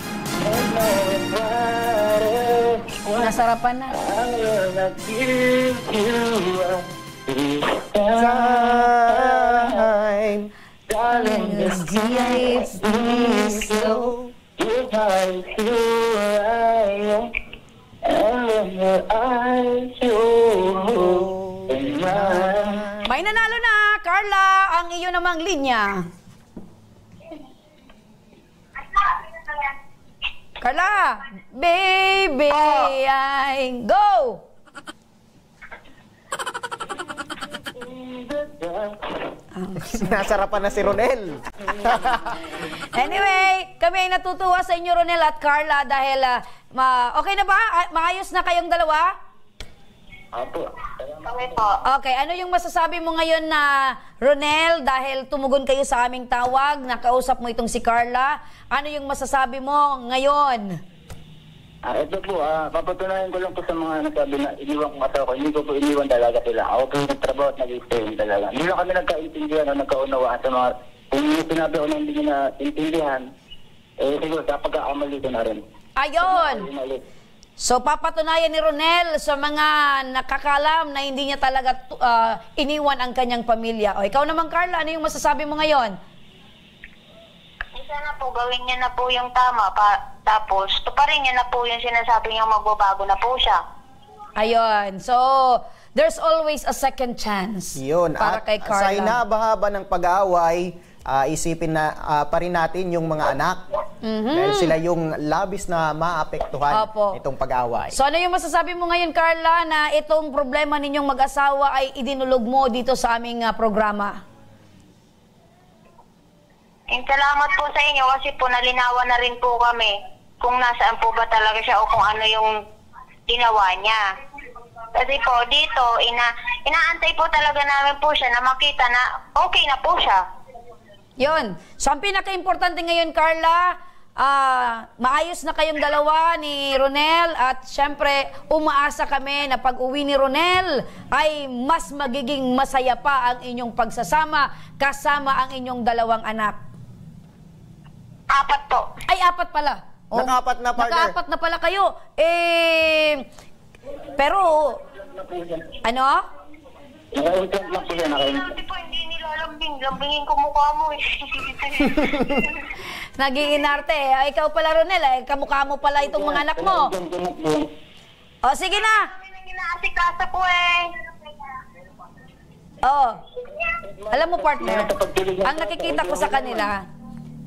Nasarapan na. Time. Darling, the sky is blue, so goodbye to life. And when your eyes you open mine. May nanalo na, Carla, ang iyo namang linya. Carla, baby, Oh. I go! Nasarapan na si Ronel. Anyway, kami ay natutuwa sa inyo, Ronel at Carla, dahil, ah, ma- okay na ba? Ah, maayos na kayong dalawa? Apo. Kami po. Okay, ano yung masasabi mo ngayon na, Ronel, dahil tumugon kayo sa aming tawag, nakausap mo itong si Carla, ano yung masasabi mo ngayon? Ah, ito po, ah, papatunayan ko lang po sa mga nagsabi na iniwan ko ang asawa ko. Hindi ko po iniwan talaga sila. Ako po yung nagtrabaho at nag-stay talaga. Hindi lang kami nagkaintindihan o nagkaunawaan sa mga, kung yung sinabi ko na hindi nila intindihan, eh, siguro, sa pagkakamali ko na rin. Ayun! Ayun, ulit. So, papatunayan ni Ronel sa mga nakakalam na hindi niya talaga tu- ah, iniwan ang kanyang pamilya. O, ikaw naman, Carla, ano yung masasabi mo ngayon? Isa na po, gawin niya na po yung tama. Pa, tapos, tuparin niya na po yung sinasabi niyang magbabago na po siya. Ayun. So, there's always a second chance Yun. para At kay sa Carla. Inahaba-haba ng pag-aaway, ah, isipin na, ah, pa rin natin yung mga anak. Mhm. Dahil sila yung labis na maapektuhan Opo. nitong pag-aaway. So, ano yung masasabi mo ngayon, Carla, na itong problema ninyong mag-asawa ay idinulog mo dito sa aming, ah, programa? Eh, salamat po sa inyo kasi po nalinawan na rin po kami kung nasaan po ba talaga siya o kung ano yung ginawa niya. Kasi po dito, ina inaantay po talaga namin po siya na makita na okay na po siya. Yun. So, ang pinaka-importante ngayon, Carla, ah, maayos na kayong dalawa ni Ronel at siyempre, umaasa kami na pag-uwi ni Ronel ay mas magiging masaya pa ang inyong pagsasama kasama ang inyong dalawang anak. Apat po. Ay, apat pala. Oh, Nakaapat na, partner. Nakaapat na pala kayo. Eh, pero Ano? Naka-implant lang po yan, naka-implant. Sabi po, hindi nilalambing. Lambingin ko mukha mo eh. Nag-iinarte eh. Ah, ikaw pala, Ronel, eh, kamukha mo pala itong mga anak mo. Naka-implant ko na po. O, sige na. Kami nang inaasikaso po eh. Oh. Alam mo, partner, ang nakikita ko sa kanila,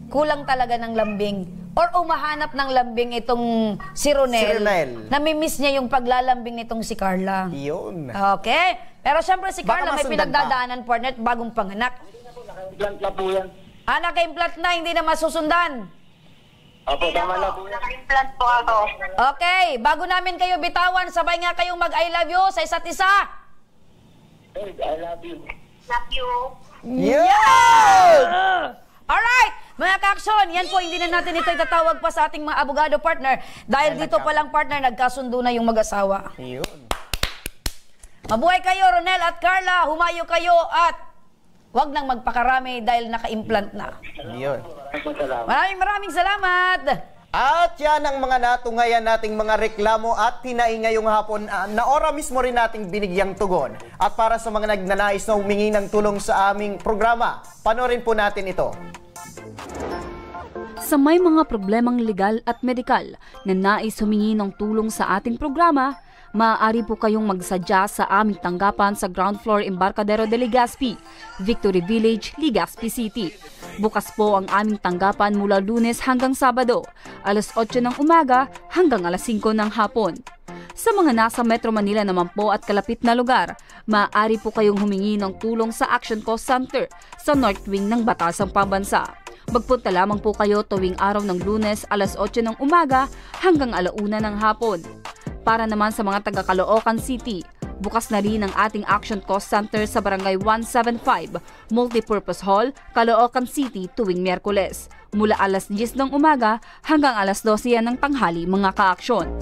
kulang talaga ng lambing or umahanap ng lambing itong si Ronel. Si Ronel. Namimiss niya yung paglalambing nitong si Carla. Yun. Okay. Pero syempre si Baka Carla may masundan pa. Pinagdadaanan, partner, at bagong panganak. Naka-implant na po yan. Ah, naka-implant na, hindi na masusundan. Opo, tama na po yan. Naka-implant po ako. Okay, bago namin kayo bitawan, sabay nga kayong mag-I love you sa isa't isa. Babe, I love you. Love you. Yun! Alright! Mga ka-aksyon, yan po, hindi na natin ito itatawag pa sa ating mga abogado, partner. Dahil dito pa lang, partner, nagkasundo na yung mag-asawa. Yun. Mabuhay kayo, Ronel at Carla. Humayo kayo at wag nang magpakarami dahil naka-implant na. Yun. Maraming salamat. Maraming, maraming salamat. At yan ang mga natungayan nating mga reklamo at hinaing ngayong hapon, ah, na ora mismo rin nating binigyang tugon. At para sa mga nagnanais na humingi ng tulong sa aming programa, panoorin po natin ito. Sa may mga problemang legal at medikal na nais humingi ng tulong sa ating programa, maaari po kayong magsadya sa aming tanggapan sa ground floor Embarcadero de Legazpi, Victory Village, Legazpi City. Bukas po ang aming tanggapan mula Lunes hanggang Sabado, alas otso ng umaga hanggang alas singko ng hapon. Sa mga nasa Metro Manila naman po at kalapit na lugar, maaari po kayong humingi ng tulong sa Action Call Center sa North Wing ng Batasang Pambansa. Magpunta lamang po kayo tuwing araw ng Lunes, alas otso ng umaga hanggang ala una ng hapon. Para naman sa mga taga Caloocan City, bukas na rin ang ating Action Call Center sa Barangay one seven five, Multipurpose Hall, Caloocan City, tuwing Miyerkules, mula alas dyes ng umaga hanggang alas dose yan ng tanghali, mga kaaksyon.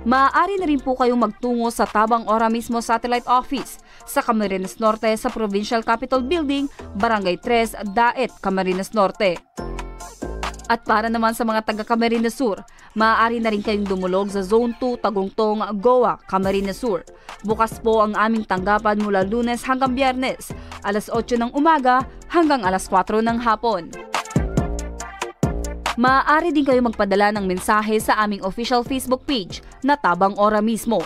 Maaari na rin po kayong magtungo sa Tabang Ora Mismo Satellite Office sa Camarines Norte, sa Provincial Capitol Building, Barangay tres, Daet, Camarines Norte. At para naman sa mga taga Camarines Sur, maaari na rin kayong dumulog sa Zone two, Tagungtong, Goa, Camarines Sur. Bukas po ang aming tanggapan mula Lunes hanggang Biyernes, alas otso ng umaga hanggang alas kwatro ng hapon. Maaari din kayo magpadala ng mensahe sa aming official Facebook page na Tabang Ora Mismo.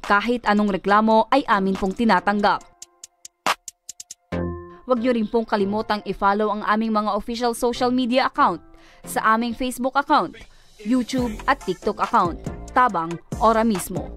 Kahit anong reklamo ay amin pong tinatanggap. Huwag niyo rin pong kalimutang i-follow ang aming mga official social media account sa aming Facebook account, YouTube at TikTok account, Tabang Ora Mismo.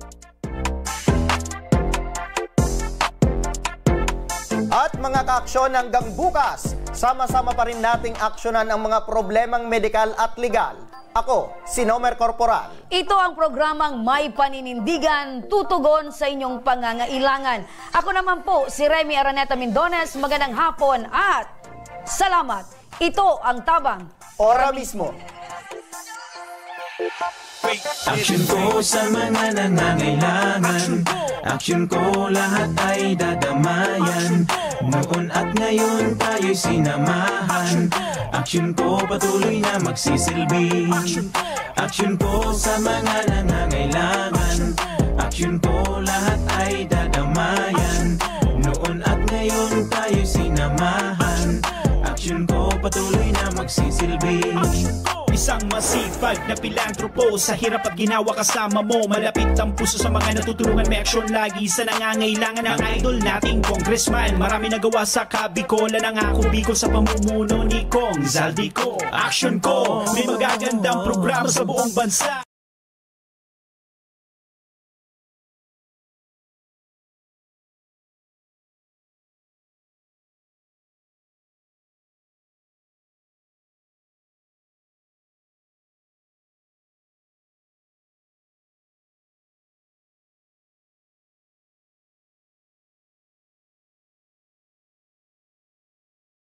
At mga kaaksyon, hanggang bukas, sama-sama pa rin nating aksyonan ang mga problemang medikal at legal. Ako, si Nomer Corporal. Ito ang programang may paninindigan, tutugon sa inyong pangangailangan. Ako naman po, si Remy Araneta Mindones. Magandang hapon at salamat. Ito ang Tabang. Ora mismo. Action ko sa mga nangangailangan. Action ko lahat ay dadamayan. Noon at ngayon tayo'y sinamahan. Action ko patuloy na magsisilbi. Action ko sa mga nangangailangan. Action ko lahat ay dadamayan. Noon at ngayon tayo'y sinamahan. Action ko patuloy na magsisilbi. Isang masipag na pilantropo, sa hirap at ginawa kasama mo. Malapit ang puso sa mga natutulungan, may aksyon lagi sa nangangailangan. Ang idol nating congressman, marami nagawa sa Kabicol. Nangako Bicol sa pamumuno ni Cong Zaldy Co. Action ko, may magagandang programa sa buong bansa.